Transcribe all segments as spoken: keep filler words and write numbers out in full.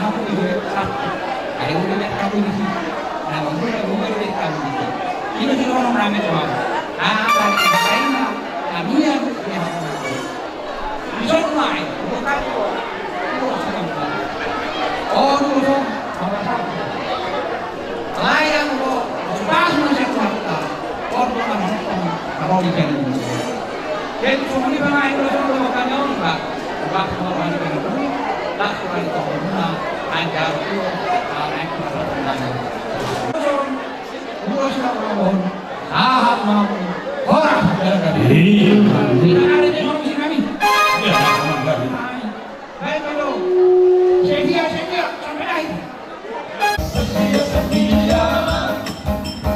Ai udah lihat kami di sini. Nah, udah, udah lihat kami di sini. Ini di rumah rame tuh. Ah, tadi saya ini, kami yang punya. Di sana, eh, bukan. Oh, dulu, sama-sama. Layang do, pas muse Tuhanta. Oto na mangkon, aro di jalan. Jadi songon i ma na i do songon do kami on ba. Ba songon i ma na i do. Ba songon i ma na i do. Ajar tu, ah, naik kelas. Dua surat on. Aha mau. Horas. Iya. Tidak ada di kami. Iya. Baik, Bro. Setia, setia, sampai akhir. Setia, setia,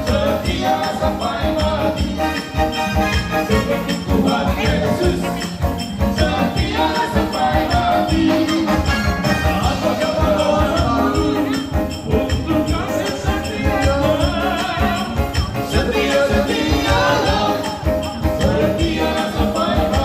setia sampai mati. Seperti Tuhan Yesus, setia sampai mati. Apa kata orang dulu? Untuk kasih setia. Setia, setia, setia sampai mati.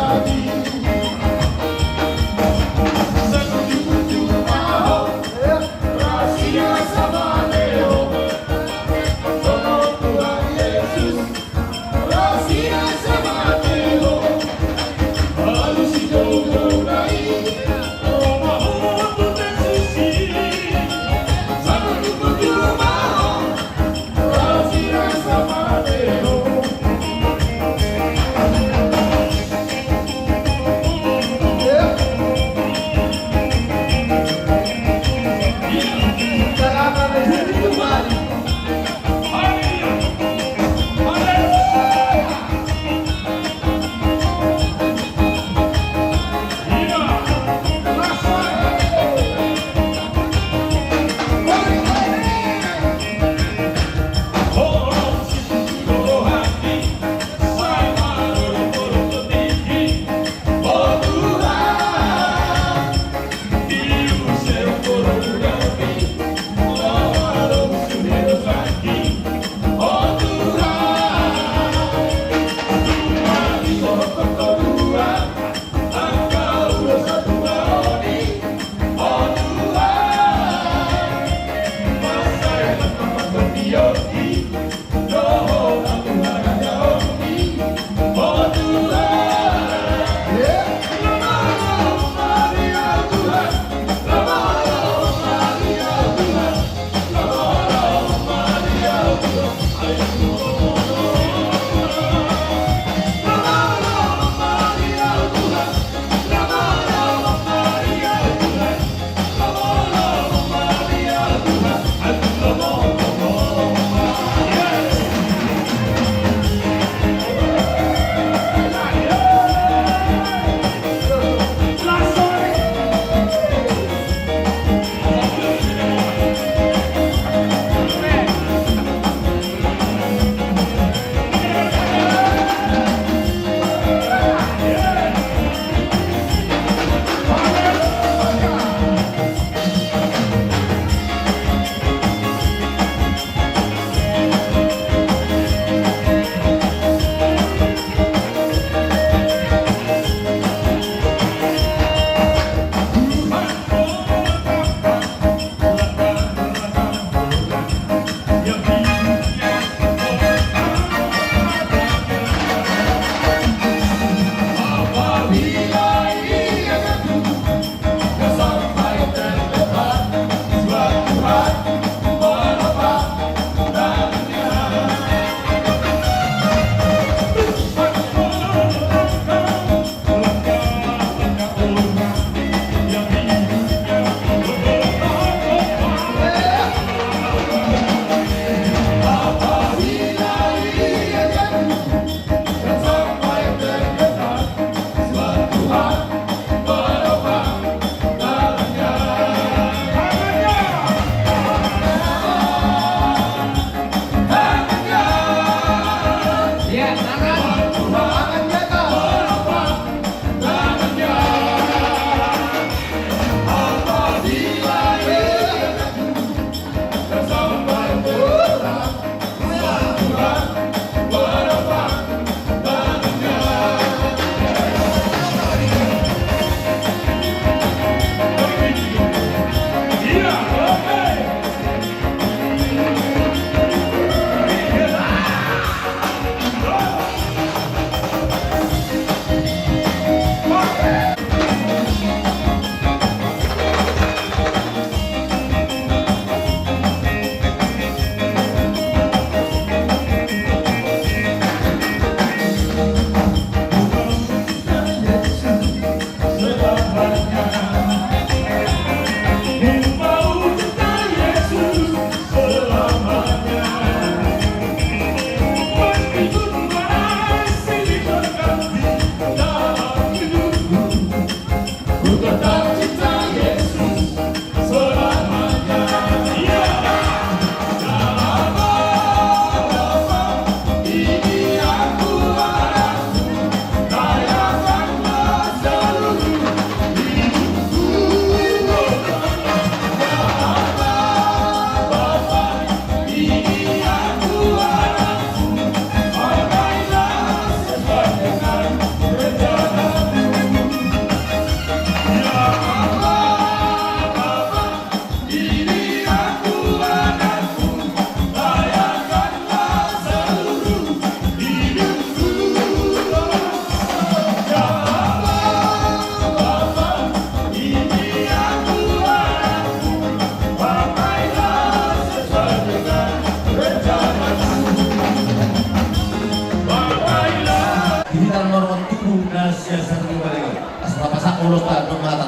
Normal tubuh na sia sari balik. Asal pasak ulos tak bermata.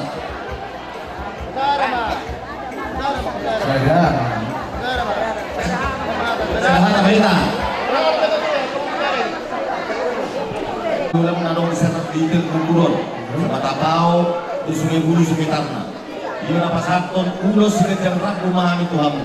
Saudara. Saudara, beta. Tulang na dong di sana di Teluk Bengkulu. Sama Tapau, di Sungai Bulu, Sungai Tarna. Ia na pasahathon ulos siganjang rambu ma hami tu hamu.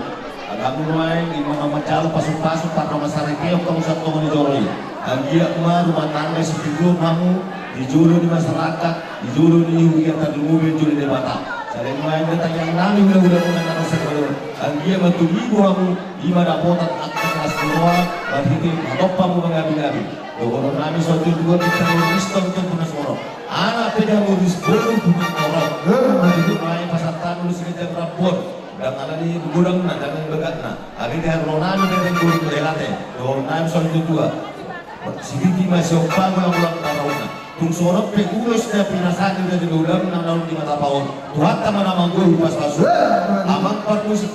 Anggo hamu nuaeng ima na manjalo pasuk-pasuk pardongan saripeon hamu satonga ni joro i. Anggiat ma rumah tangga sitiruon hamu di jolo ni masyarakat, di jolo ni huria tarlumobi jolo ni Debata. Sai nuaeng da tangiang nami hula-hula muna na rasa kalo. Anggiat ma tumibu hamu ima dapotan angka kelas di roha, marhite hatop hamu mangabi-ngabi. Dohonon nami songon i dua kita Kristen ke punas moro. Anak peda muris bolu punas moro. Jadi mai pasahat ulos siganjang rambu on. Dang ala ni godangna, dang ala ni bagatna. Age di haroro nami dang ala ni godang berelate. Dohonon nami songon i dua. Sititi ma siompa ulang-ulang tarona. Tung songon pe ulos na pinasahat ni raja dohonon na naung di mata paon. Tuhanta ma na manggohi pas-pasu. Amang parmusik.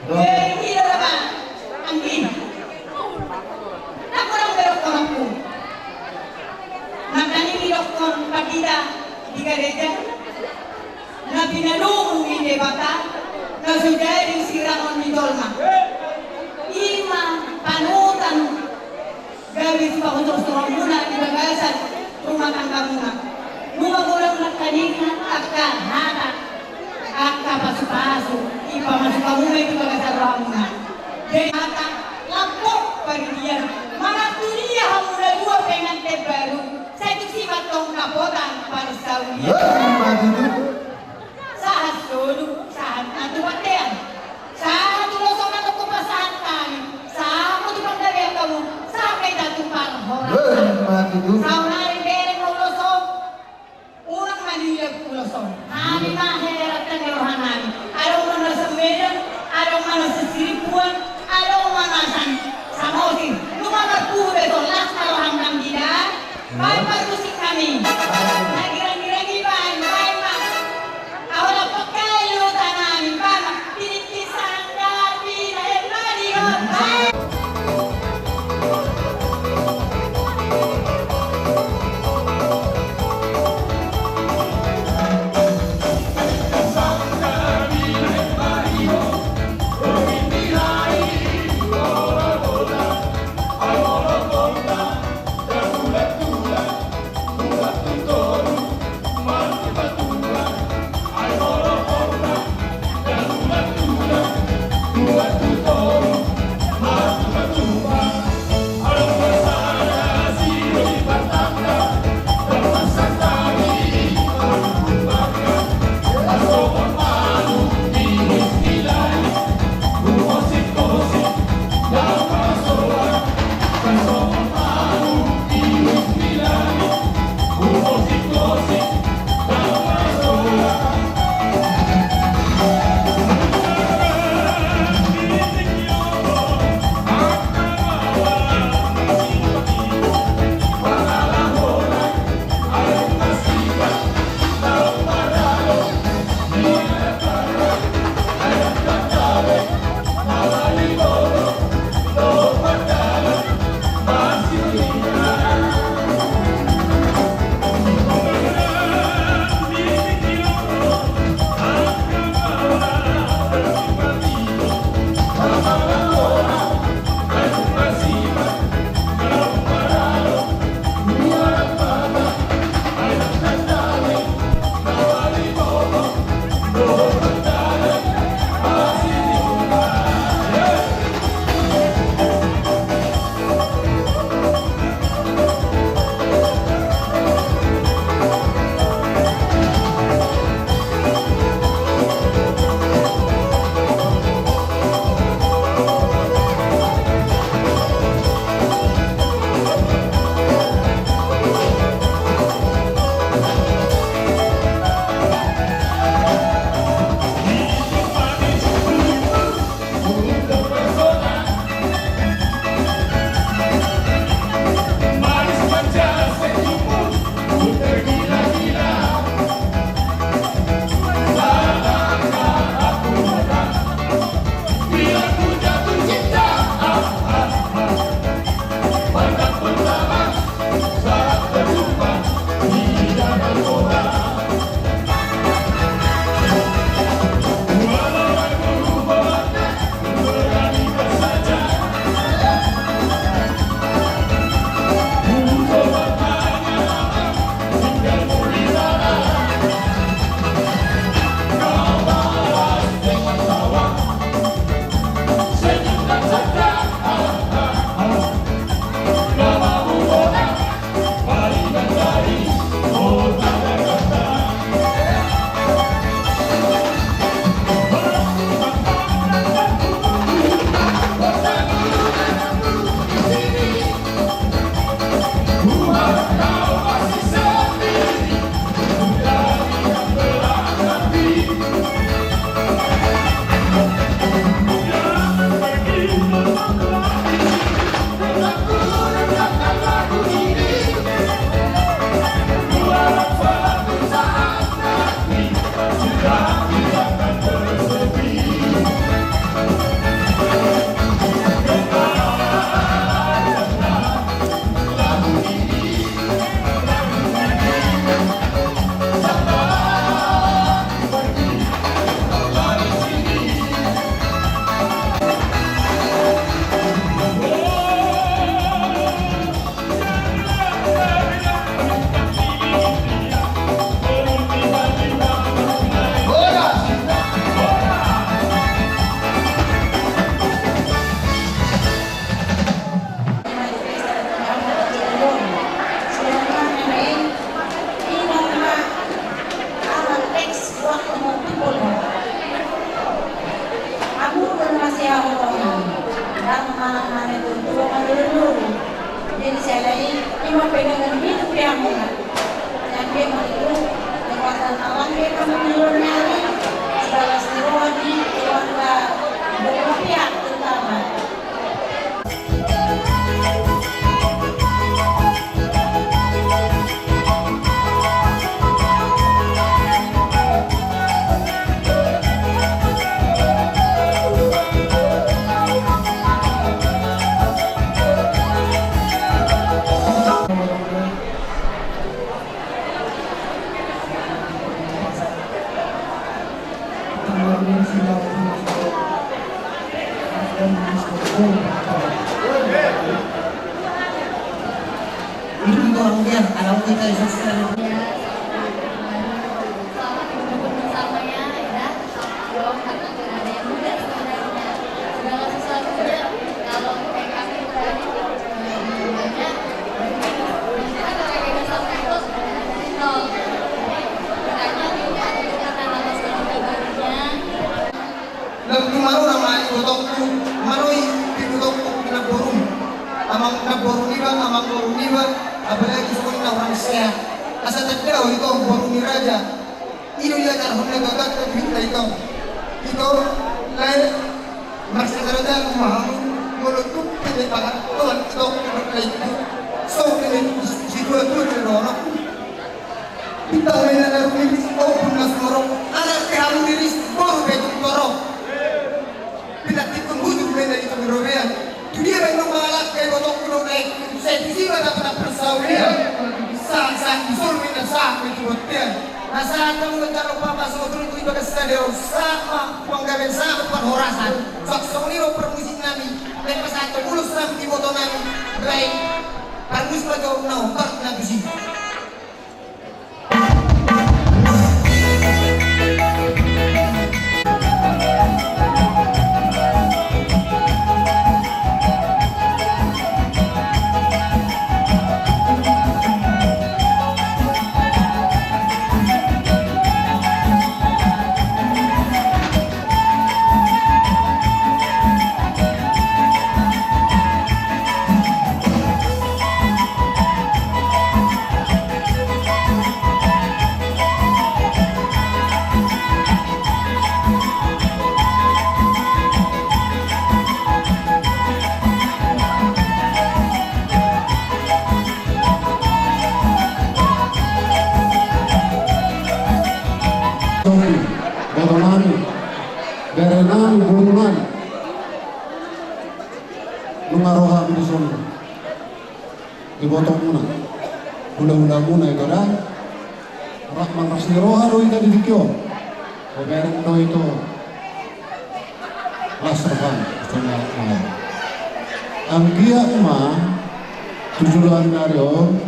Jadi ida ma anggi. Nang godang be dohononku. Nangkaning didokkon pandita di gareja, na pinadomu ni Debata na so jadi sirangon ni jolma. I ma panutan gabe sipahusorhusoronmuna di bagasan rumah tanggamuna. Nunga godang nangkaningan angka hata, angka pasupasu, ipamasuk hamuna i di bagasan rohamuna. Jadi hata, lampok paridian, manang tu dia hamu na dua pengantin baru, sai tusi ma antong dapotan parsaulian. Sahat solu, sahat na tu bontean, sahat tu ulos on na tongtong pasahat hami, sahat ma tu panggabean hamu, sahat ma hita tu parhorasan. Saonari bereng ma ulos on. Unang ma diulak ulos on. Hami ma heran ni rohanami. Adong ma na sian Medan, adong ma na sian Sidimpuan, adong ma na sian Samosir. Nunga marpungu be, las ma roham nang di da. Baen parmusik hami. Na girang-girang i baen. Jadi saya lagi, ini mau pegangan pintu pihakmu. Yang dia mau itu, kekuatan alam dia kan menurun nyari, segala seruan di keluarga, beberapa pihak terutama. Ini orang dia, kalau kita sukses. Ya, selamat berkumpul bersama ya, ya. Selamat berkumpul bersama ya, ya. Lalu marora ma ibotongku, maroi ibotongku di namborum. Amang namboru niba, amang boru niba, apalagi songon i na hurang sehat. Asa tanda ito boru ni raja. I do ia tarhon na gagat na duit na ito. Ito, lae, marsada-sada ma hamu, molo tung pe pangarantoan ito, na ito. So pe na ito, situa-tua pe na ito. Bintang mena na rumiris, ombun na sumorop, anak pe hamu riris, boru pe tung torop. Pinantikkon hujur mena di tonga robean. Tu dia baen nang mangalangka ibotongku dohot aekku, sai tusi ma tapa na persaulian. Sahat-sahat di solu mena sahat ma tu bontean. Na sahat ma tu jalo papa soturi tu ibagas sadari on sahat ma panggabean sahat ma tu parhorasan. Sahat songon i do parmusik nami. Baen pasahat ulos nami di iboto nami. Baen parmusik ma jo na hombar na tusi. Boto nami, bere nami, boru nami. Nunga ro hami dison. Ibotomuna, hula-hulamuna ito da. Rap marlas ni roha do hita di tingki on. Pabereng do ito las roha, songon i ma. Anggiat ma tu joloan ni ari on,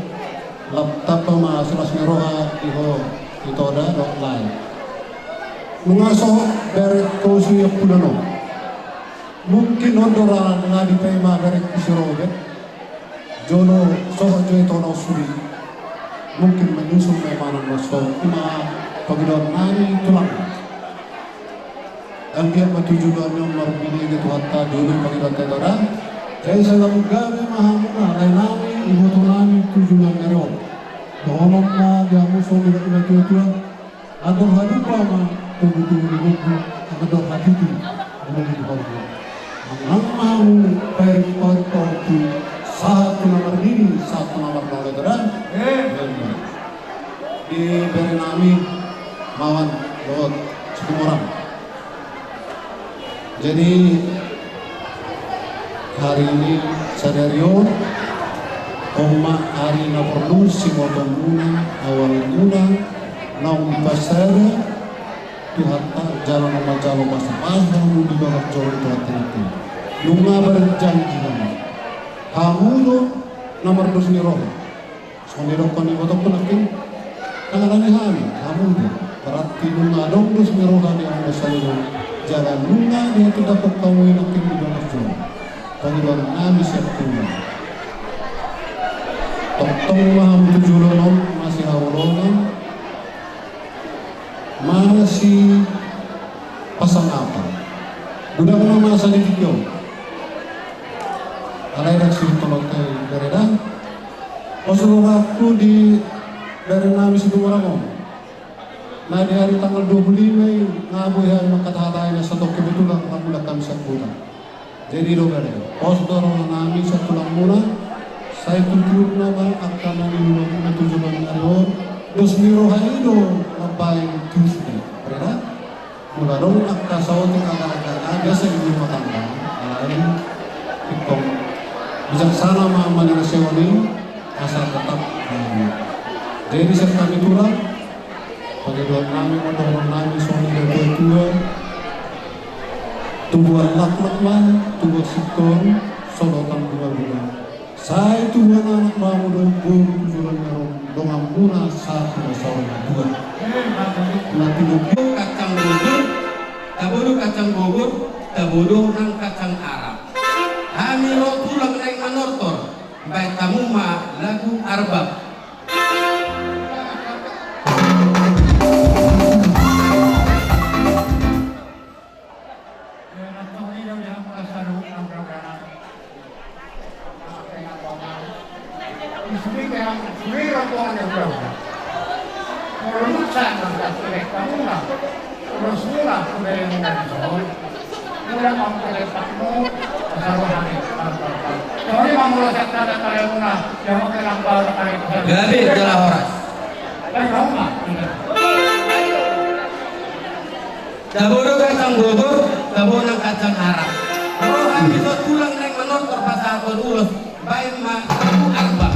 lam tamba ma silas ni roha di ho ito da dohot lae. Nunga so bereng ho suhi ampudan on. Mungkin on do ra na dipaima berengku si Robert. Jolo sohot jo ito na on sude. Mungkin menyusul ma ibana na on, i ma pangidoan nami tulang. Anggiat ma tu joloan ni on marbinege Tuhanta jolo pangidoanta ito da. Jadi sai lam gabe ma hamuna lae nami, iboto nami tu joloan ni ari on. Dohonon ma di hamu songon i do na tua-tua. Andor halupa ma tubu-tubu ni buku, andor hatiti ma di halupa. Manang ma hamu pair-pair pahompu, sahat tu na marnini, sahat tu na marnono, ito da. Di bere nami Mawan dohot Situmorang. Jadi, hari ini sadari on, on ma ari na porlu sibotomuna, awalmuna, naung dipasada Tuhanta jala naung manjalo pasa-pasa hamu di bagas joro ni Tuhanta nangkin. Nunga berjanji hamu. Hamu do na marlas ni roha. Songon i dohonon ni ibotongku nangkin, ndang alani hami, hamu do. Berarti nunga adong dos ni roha ni hamu salelengon i. Jala nunga dihatindangkon hamu i nangkin di bagas joro. Pangidoan nami sian Tuhan. Tongtong ma hamu tu joloan on, masihaholongan, masipasangapan. Godang Masa di video. Alai dak sini tolong tei bereda. Pos rohangku di bere nami Situmorang on. Na di hari tanggal dua puluh lima i nga boi hami mangkatahatai na satongkin kebetulan mangulak hami sian huta. Jadi do bere, pos do roha nami sian tulangmuna. Sai tu tiur nama angka na niulahon muna tu joloan ni ari on. Dos ni roha i do mambaen tiur ni bereda. Molo adong angka saotik angka biasa di rumah tangga, alai ingkon bijaksana ma manang sewa ni asa tetap bahagia. Jadi sian hami tulang, pangidoan nami, pandohan nami songon i do, tua-tua, tubuan laklak ma, tubuan singkor, solotan bunga-bunga. Sai tubuan anak ma molo boru tu joloan ni ari on donganmuna sahat tu na saur matua. Na tiga puluh kacang bogor, tabo do kacang bogor, tabo do nang kacang arab. Hami ro tulang naeng manortor, baen hamu ma lagu Arbab. Gabe jala horas. Tabo do kacang bogor, tabo nang kacang arab. Ro hami tu tulang naeng manortor pasahathon ulos, baen ma lagu Arbab.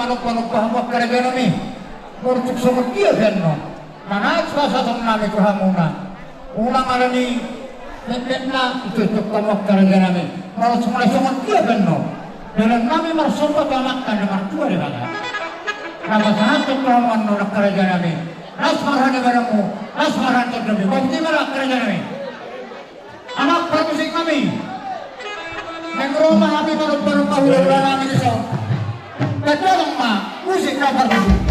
Panumpahan hamu angka raja nami, molo tung songon dia pe annon, manat pasahaton nami tu hamuna. Unang ala ni metmetna itutup hamu angka raja nami, molo tung songon dia pe annon, dalan nami marsomba tu Amanta na martua Debata. Na pasahathon hamu annon angka raja nami, las ma roha ni badanmu, las ma roha ni tondimi, boti ma angka raja nami. Anak parmusik nami. Naeng ro ma hami manumpa-numpa hulahula nami dison. Bahen damang ma musik na parmusik.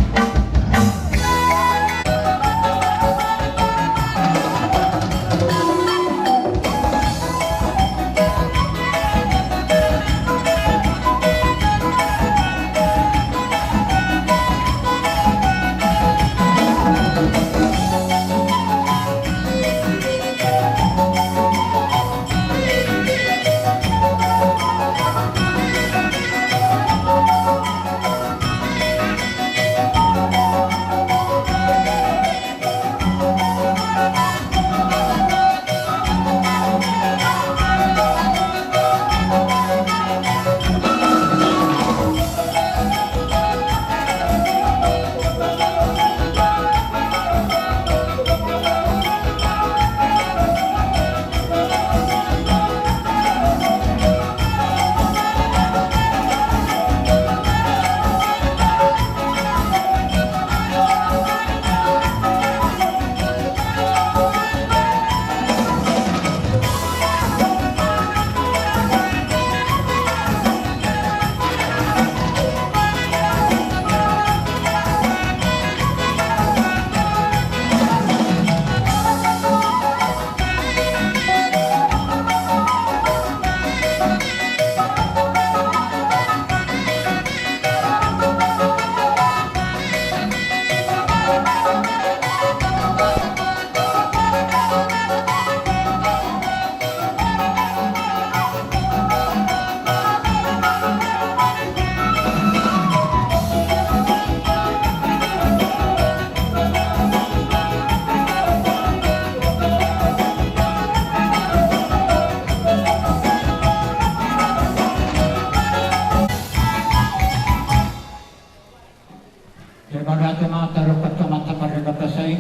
Jadi mauliate ma taruhon tu Amanta Pardenggan Basa i.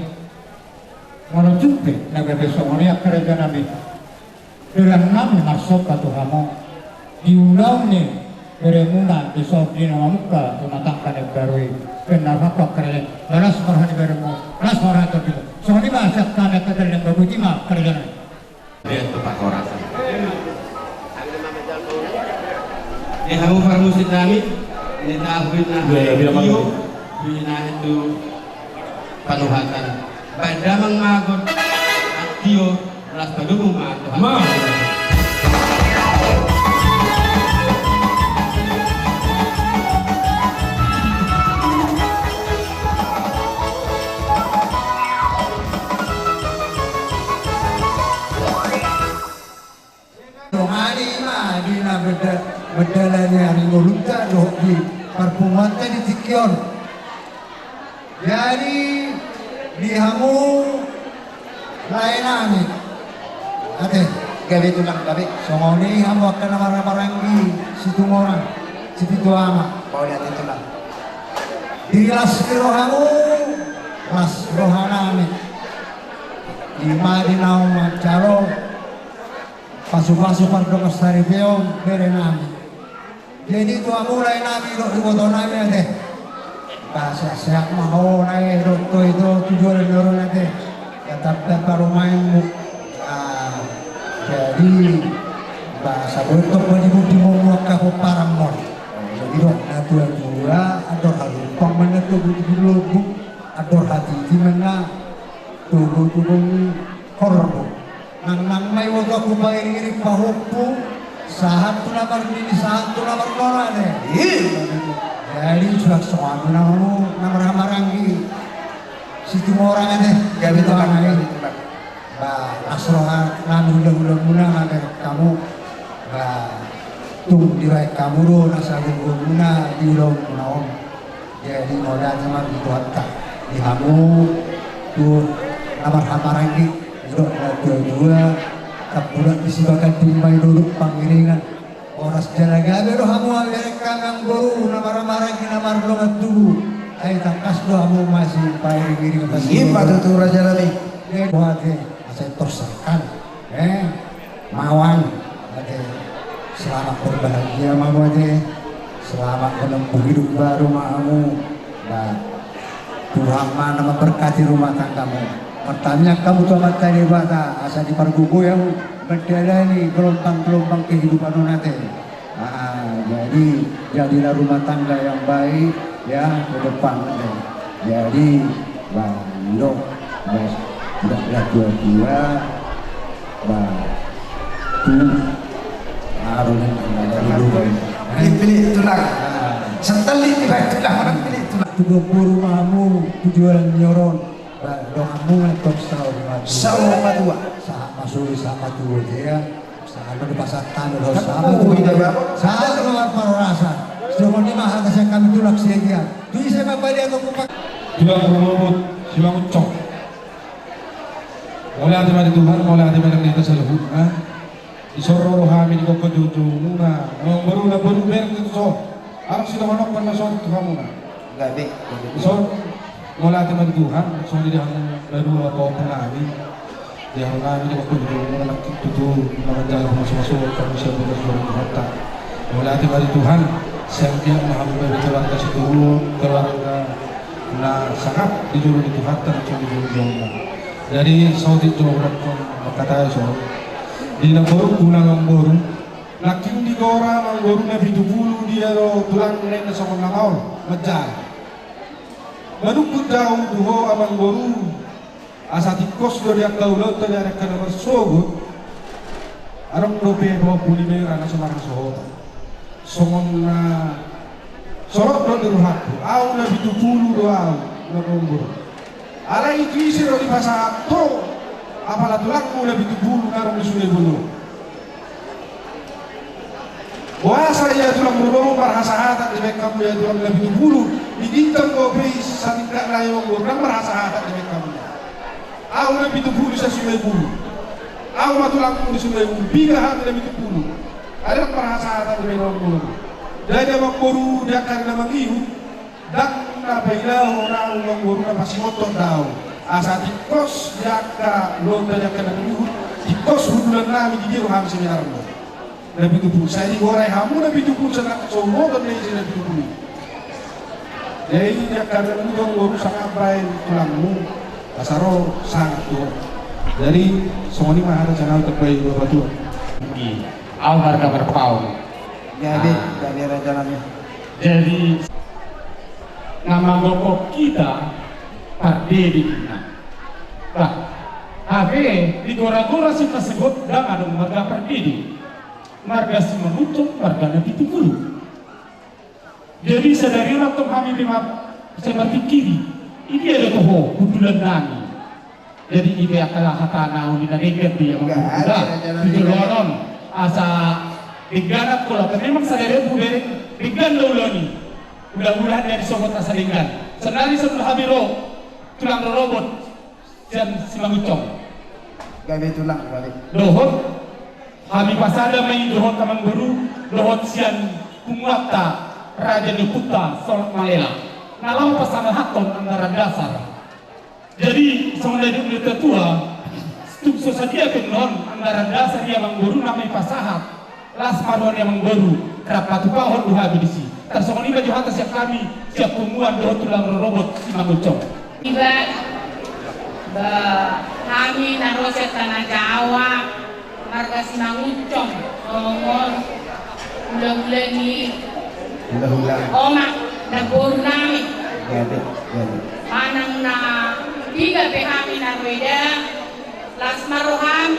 Molo tung pe na gabe songon i angka raja nami, dalan nami marsomba tu hamu di ulaon ni beremuna dison di na mamungka rumah tangga na imbaru i. Bahen damang ma angka raja nami, las ma roha ni beremu, las ma roha ni tondimi. Songon i ma sian hami angka raja nami, boti ma angka raja nami. Dia tu pakorasan. Di hamu parmusik nami, di tahu ina. Iya, iya, Pak. Iyo, ina itu panuhatan. Bahen damang ma got, tio, las padumu ma Tuhan. Ma. Dongani ma di na beda-, bedalani ari ngolunta dohot di parpunguanta di tingki on. Jadi di hamu lae nami. Ate, gabe tulang gabe. Songon i hamu angka na marhahamaranggi Situmorang, Sipitu Ama. Mauliate tulang. Di las ni rohamu, las roha nami. Ima di naung manjalo pasu-pasu pardongan saripeon bere nami. Jadi tu hamu lae nami dohot iboto nami ate. Ba sehat-sehat ma ho lae dohot ito tu jolo ni ari on ate. Tetap dapat parumaenmu. Ah, jadi ba saboto padibu di momu angka pomparanmu. Jadi dohot na tua-tua, andor halumpang ma na togu-togu lombu, andor hatiti ma na togu-togu horbo. Nang, nang ma ibotoku pairing-iring pahompu, sahat tu na marnini, sahat tu na marnono ate. Iya. Jadi sudah soal na, na marhahamaranggi Situmorang ate. Gabe tulang, gabe tulang. Ba las roha nami hula-hulamuna na berek hamu. Ba tung dibaen hamu do na sagonggonmuna di ulaonmuna on. Jadi mauliate ma di Tuhanta, di hamu tu na marhahamaranggi, dohot na tua-tua, tambulan di sibaganding ma i dolok pangiringan. Horas jala gabe do hamu, amang, berengkang, amangboru na marhahamaranggi na Mardongan tubu, ai tangkas do hamu masipahiring-hiring. Ima tutu, raja nami. Jadi, buat, eh, asa torsakan, eh, mawang, ate. Selamat berbahagia ma hamu, ate. Selamat menempuh hidup baru ma hamu. Nah, Tuhan ma na memberkati rumah tanggamu. Martangiang hamu tu Amanta Debata asa dipargogoi hamu mendalani gelombang-gelombang kehidupan on, ate. Ah, jadi, jadilah rumah tangga yang baik, ya, ke depan, ya. Jadi, bah, ndok, bah, ndok lah tua-tua, bah, tu, aru ni, aru ni, bah. Pilih tulang. Ah. Setelik ni, bah, tulang, pilih tulang. Tu dua puluh hamu, tujuan nyoron, bah, dohononmu, ngetong saur matua. Saur matua. Sahat masuri, sahat matua, ya. Sahat ma di pasahat hami dohot sahat ma tu, sahat ma di parhorasan. Songon i ma hata sian hami, tulang, sian dia. Tu ise ma paliat on, Pak? Tulang Rorobot Simangunsong. Mauliate ma di Tuhan, mauliate ma di hita saluhutna. Dison ro hami di gokhon joujoumuna, amangboru, namboru, bereng tu son. Adong sidohonon na so tu hamuna. Gabe, gabe. Dison, mauliate ma di Tuhan, songon i di hamu na dua pahompu nami. Di hamu nami di gokhon joujoumuna, nangkin tutu na manjalo hamu masumasu, hamu sian bagas ni Tuhanta. Mauliate ma di Tuhan, sai anggiat ma hamu gabe keluarga sitoruon, keluarga na sangap di jolo ni Tuhanta, na songon i di jolo ni Tuhanta. Jadi, saotik jo hudok mangkatai songon i. Di namboru, unang amangboru. Nangkin digora amangboru na pitu pulu dia do tulang, na songon na maol, manjalo. Manungkun jo au tu ho amangboru, asa tingkos do di angka ulaonta di ari angka na marsogot. Adong dope pahompu ni Bera na so marhasohotan. Songon na solot do di rohangku, au na pitu pulu do au, na amangboru. Alai tu ise do dipasahat ho, apala tulangmu na pitu pulu na adong di Sungai Bolon. Boasa ia tulang Rorobot marhasahatan dibaen hamu ia tulang na pitu pulu, di ginjang dope i satingkat lae, amangboru, ndang marhasahatan dibaen hamu. Au na pitu pulu sian Sungai Bulu. Au ma tulangmu di Sungai Bulu. Piga hami na pitu pulu. Ai ndang marhasahatan dibaen, amangboru. Jadi, amangboru, di angka na mangihut, ndang na pailahon au, amangboru, na pasingothon do au. Asa tingkos di angka ulaonta di angka na mangihut, tingkos hundulan nami, di dia do hami seminar do. Na pitu pulu, sai digora i hamu na pitu pulu, sai ndang so huboto na ise na pitu pulu. Jadi, angka na mangihut, amangboru, sangap baen tulangmu, asa ro sangap tu ho. Jadi, songon i ma hata sian au, tambai bapatua. Au marga Marpaung. Jadi, ah, jadi raja nami. Jadi, na mangokhon hita pardede ninna. Bah, hape digora-gora sian na sogot ndang adong marga pardede. Marga Simangunsong, marga na pitu pulu. Jadi sadari on antong hami pe ma sai marpingkiri, i dia do toho hundulan nami. Jadi i pe angka hata na uli na denggan dia, amangboru, di joloan on, asa dengganan ulaonta. Memang sadari on hubereng denggan do ulaon i. Mudah-mudahan jadi sogot asa denggan. Saonari songon hami ro, tulang Rorobot sian Simangunsong. Gabe tulang, gabe. Dohot hami pasada ma i dohot amangboru, dohot sian punguanta, raja ni ompunta Solok Malela, na laho pasahathon anggaran dasar. Jadi songon na nidok ni natuatua, tung so sadia pe annon anggaran dasar i, amangboru, nama i pasahat, las ma roha ni amangboru rap patupahon do hami disi. Tarsongon i ma jo hata sian hami sian punguan dohot tulang Rorobot Simangunsong. Iba, ba, hami na ro sian Tanah Jawa, marga Simangunsong, songon hulahula ni, hulahula, omak namboru nami. Gabe, gabe. Manang na piga pe hami na ro ida, las ma roham,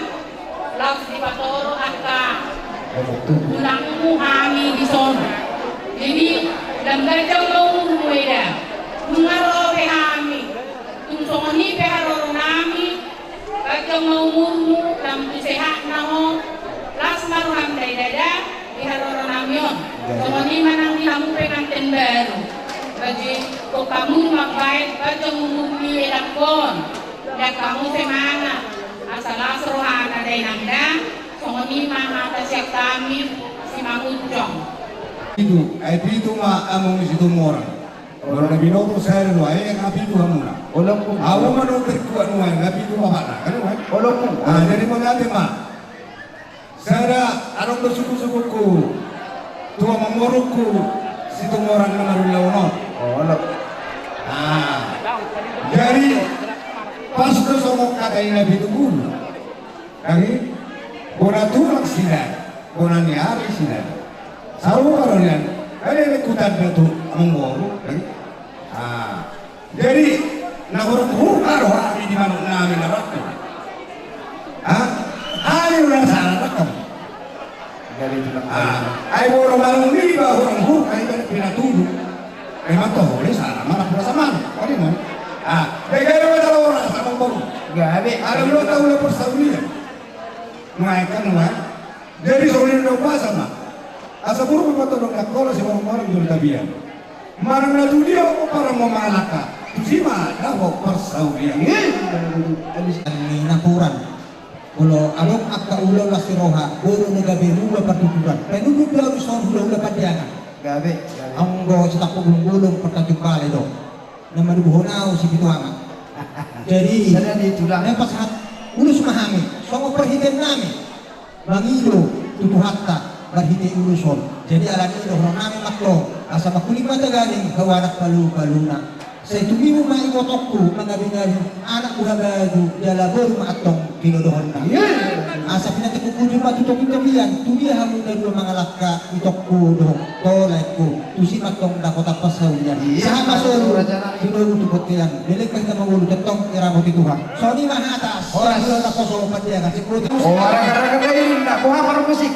laos dipatoru angka, gabe, tu, tulangmu hami dison. Jadi, lam ganjang ma umurmu eda. Nunga ro pe hami, tung songon i pe haroro nami, ganjang ma umurmu, lam tu sehatna ho, las ma roham dainang da di haroro nami on. Gabe. Songon i ma nang di hamu pengantin baru. Bagi, tong hamu mambaen ganjang umur ni edangkon. Ndang hamu semangat. Asa las rohana dainang da, songon i ma hata sian hami Simangunsong. Pitu, ai pitu ma among ni Situmorang. Molo na binoto sada do aek, na pitu hamuna. Olo, Ompung. Ahu ma na terkuat nuaeng, na pitu bapakna, kan, kan? Olo, Ompung. Ah, jadi mauliate ma. Sada adong do suku-sukuku, tu amangborungku Situmorang na marulaon on. Olo. Ah. Jadi pas do songon hata ni na pitu pulu. Jadi bona tulang sida, bona ni ari sida. Sarupa do nian. Kan leleng hutanda tu amangboru, kan? Ah. Jadi na hurang hurang do hami di manuk nami na rangkap. Ah? Hami do na sala rangkap. Jadi itu. Ah. Ai molo manuk ni ba hurang hurang, ai ba pinatudu. Memang toholi sala mana pura sama. Kau di mana? Ah, jadi ada masalah orang sama kau. Gabe. Ada belum tahu lah persaulian. Mereka nuan. Jadi songon i do umpasa ma. Asa buruk ma patodong na hola, si orang-orang jolo tabian. Manang na tu dia ompara ma mangalangka, tusi ma dapot parsaulian. Ni napuran. Molo adong angka ulaon las ni roha, boru na gabe rua partuturan. Panundun do ahu songon hula-hula Pandiangan. Gabe, gabe. Anggo sitampuk bulung-bulung partanjung balai do. Na manubuhon ahu si pitu anak. Jadi, sada ni tulang. Na pasahat ulos ma hami, songon parhitean nami. Mangido tu Tuhanta marhite ulos on. Jadi alani i dohonon nami ma antong, asa mangkuling ma taganing, hau anak palu-paluna. Sai tumibu ma ibotongku mangabingabing, anak buha batu jala boru ma antong pinodohonna. Iya. Asa pinantikhon hujur ma tu topi tapian, tu dia hamu na dua mangalangka, itongku dohot tolangku. Tusi ma antong dapotan parsaulian. Iya. Sahat ma solu tu toru tu bontean. Leleng ma hita mangolu, tongtong diramoti Tuhan. Songon i ma hata. Horas. Sian hula na poso Pandiangan. Sipuluh. Oh, raga-raga, inda boha parmusik.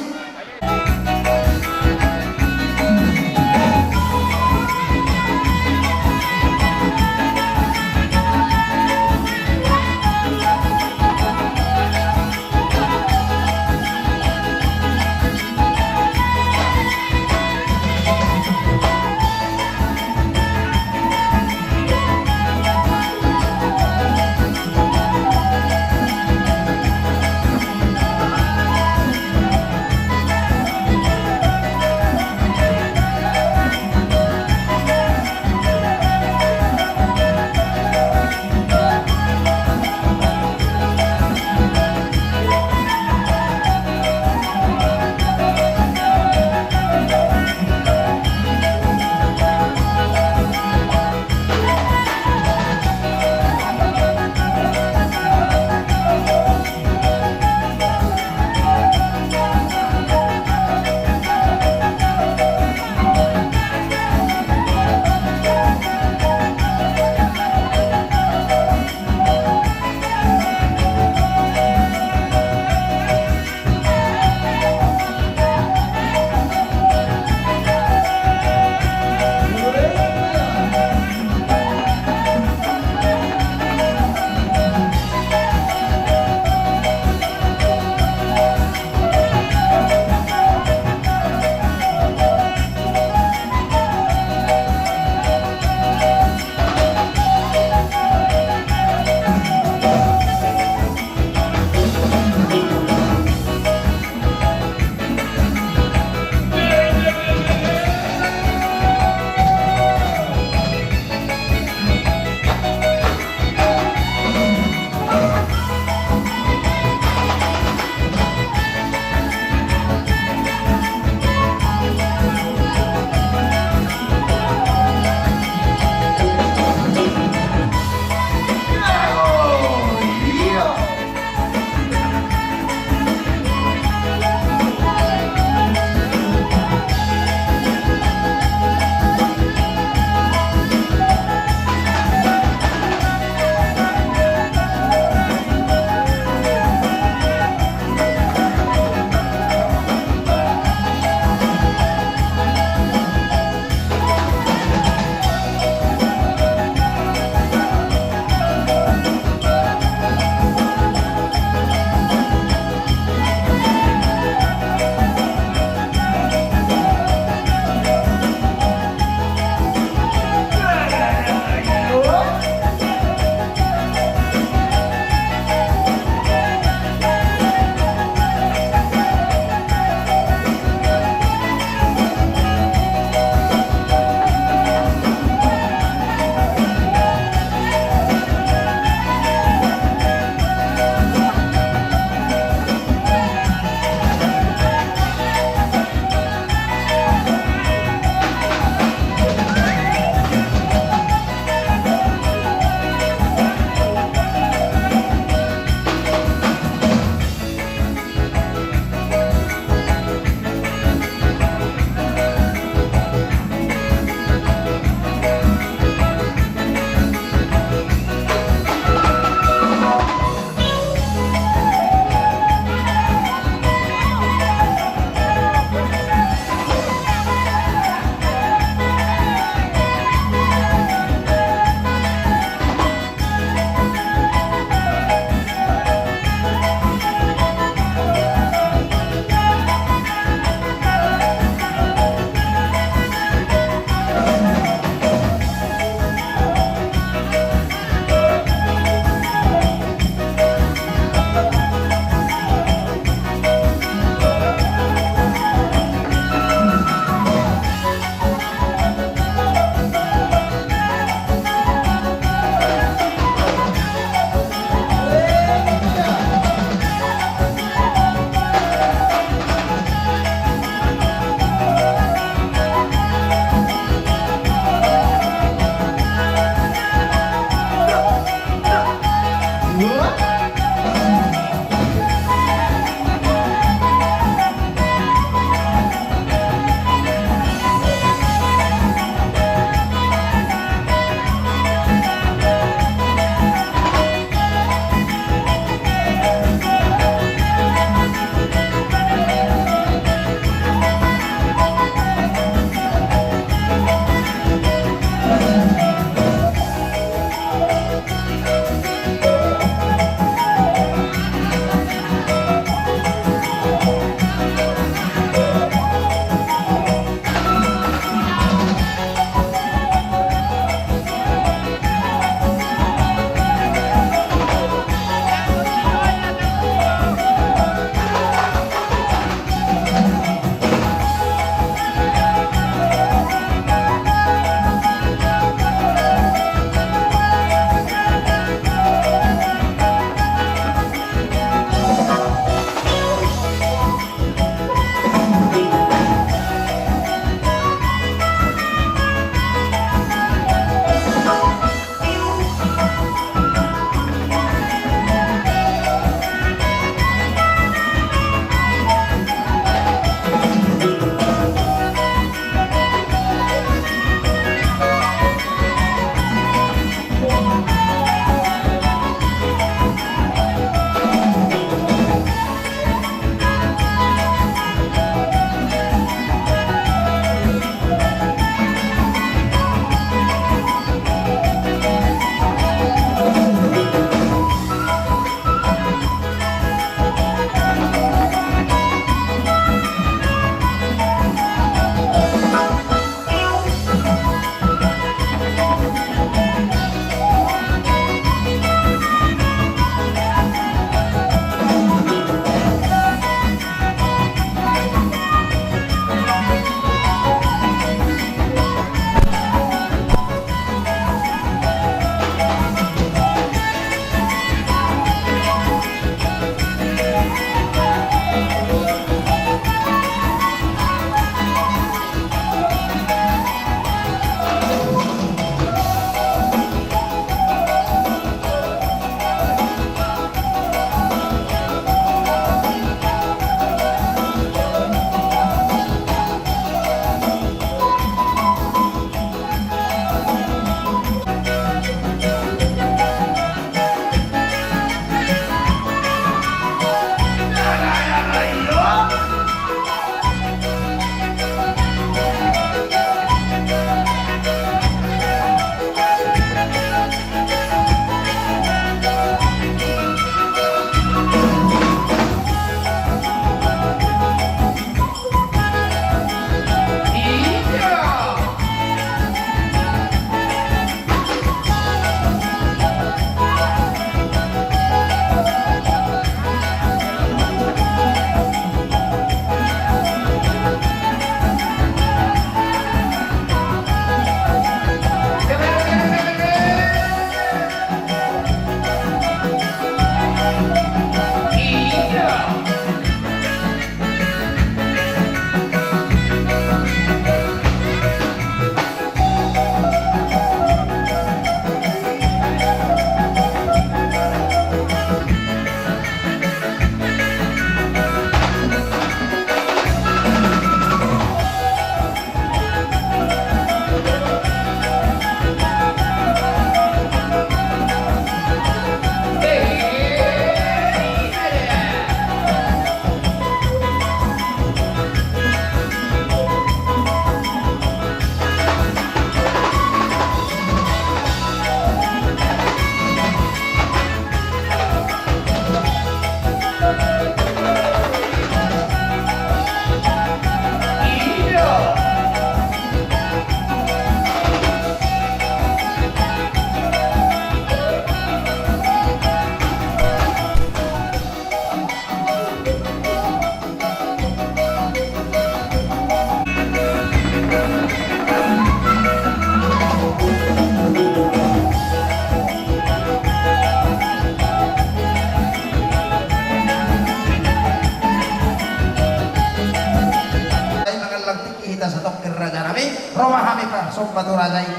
Matu raja i.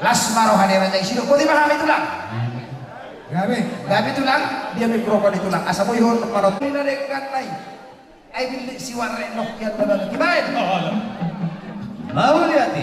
Las ma roha ni raja i. Sidok boti ma hami tulang. Gabe. Gabe tulang. Dia mikrofon i tulang. Asa boi ho manot. Ina denggan nai. Ai billit siwarek nongkian na baga kibaen. Mauliate.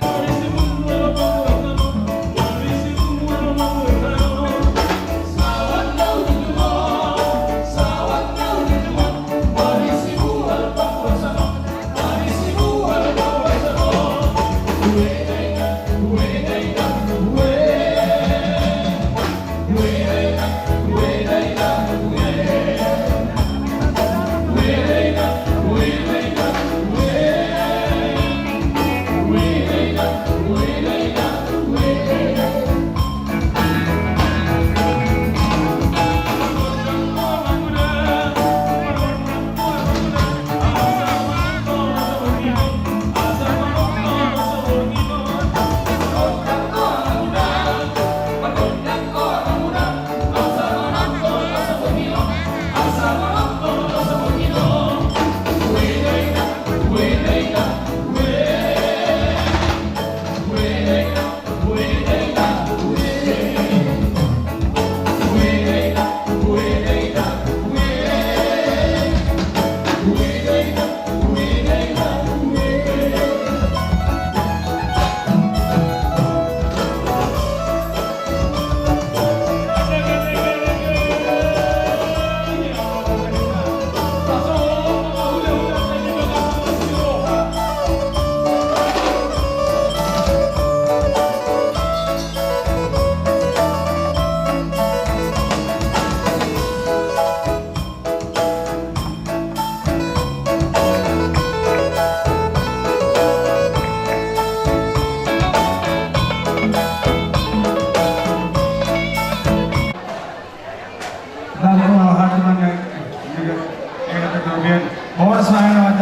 Horas ma hita, horas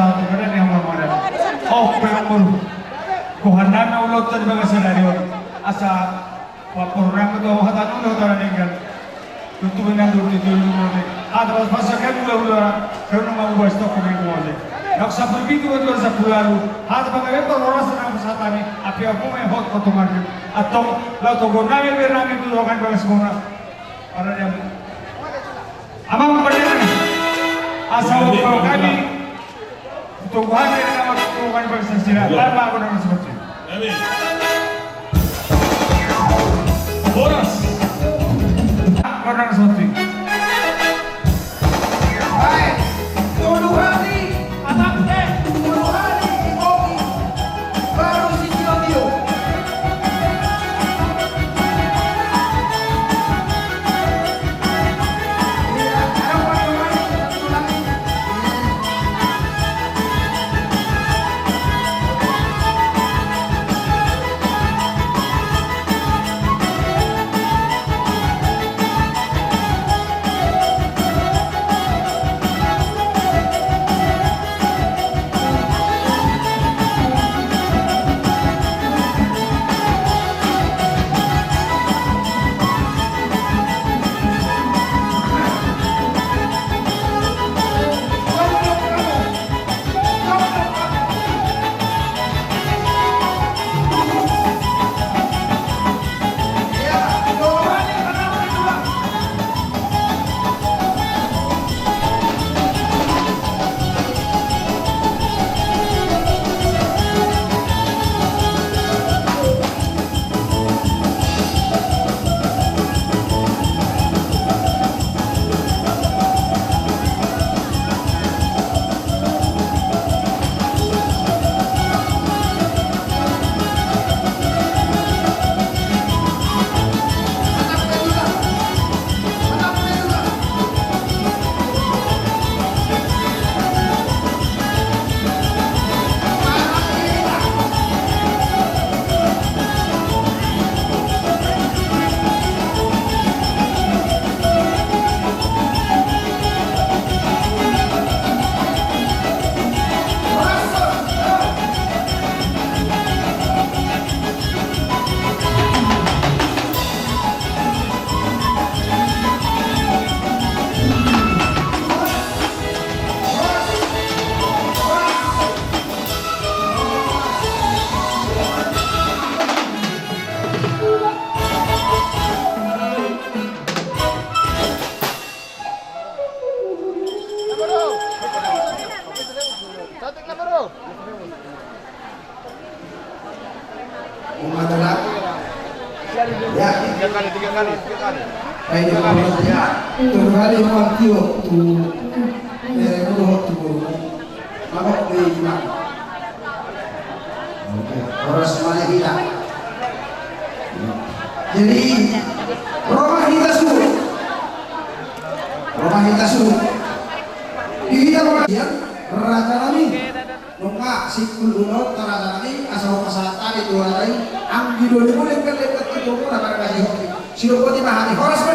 ma hita. Asa paporunang ma tu hata ni ulaon na denggan. Tutu benang dulu tutu dulu mode. Hata pas pas sakan gula gula. Karena mau bahas toko main mode. Nok sampul pitu buat dua sampul lalu. Hata pakai apa orang senang pesatani. Api aku main hot potongan. Atau lau toko nami bernami tu dokan bagas mona. Para dia. Amang pada. Asal kami. Tuhan yang nama Tuhan bersaksi. Tanpa aku dengan seperti. Amin. Horas. Aku dengan seperti. Baik. Tolu hali. Anak, eh, tolu hali. Oke. Baru si Tio Tio. Adalah ya. Tiga kali, tiga kali, tiga kali. Baik, ya. Tujuh kali mau tio tu, eh, mau tu. Mabok di imam. Oke, horas ma hita. Jadi, ro ma hita suhut. Ro ma hita suhut. Di hita ma, ya, raja nami. Nunga singkul ulaon ta raja nami, asa hupasahat hami tu hami, anggi doli muna, pelle pelle tu muna, pada kasih hoki. Sidok boti ma hami, horas.